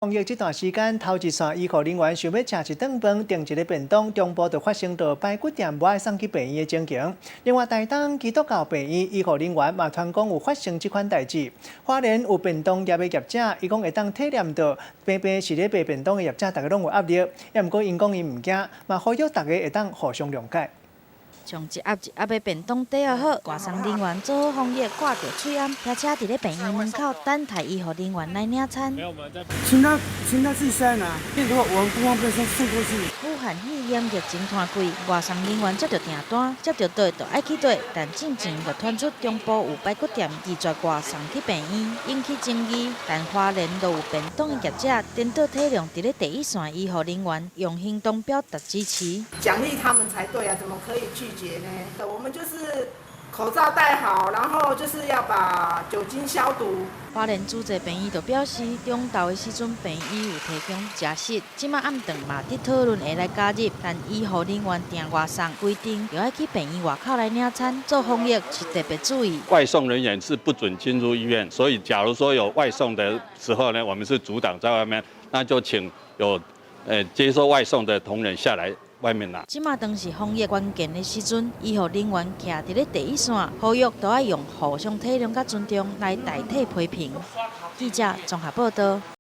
防疫這段時間，頭一線醫護人員想欲食一頓飯、訂一个便當，中部就發生著排骨店無愛送去病院的情形。另外，台東基督教病院醫護人員嘛傳講有發生這款代誌。花蓮有便當業的業者，伊講會當體驗著平平是咧賣便當的業者，逐家攏有壓力。也毋過𪜶講𪜶毋驚，嘛呼籲逐家會當互相諒解。將一盒一盒的便當疊好，外送人員做好防疫，掛著喙罨，騎車佇咧病院門口等待醫護人員來領餐。請他自己下來拿，如果我們不方便送過去。武漢肺炎疫情湠開，外送人員接著訂單，接著綴就愛去綴，但進前就傳出中部有排骨店拒絕外送去病院，引起爭議。但花蓮就有便當的業者，顛倒體諒佇咧第一線醫護人員，用行動表達支持。獎勵他們才對啊，怎麼可以拒絕呢？我們就是口罩戴好，然後就是要把酒精消毒。花蓮主治病院就表示，中晝的時陣病院有提供食食，這馬暗頓嘛佇討論會來加入，但醫護人員訂外送規定，著愛去病院外口來領餐，做防疫是特別注意。外送人員是不准進入醫院，所以假如說有外送的時候呢，我們是阻擋在外面，那就請有接受外送的同仁下來外面拿。這馬當是防疫關鍵的時陣，醫護人員徛佇咧第一線，呼籲都愛用互相體諒佮尊重來代替批評。記者綜合報道。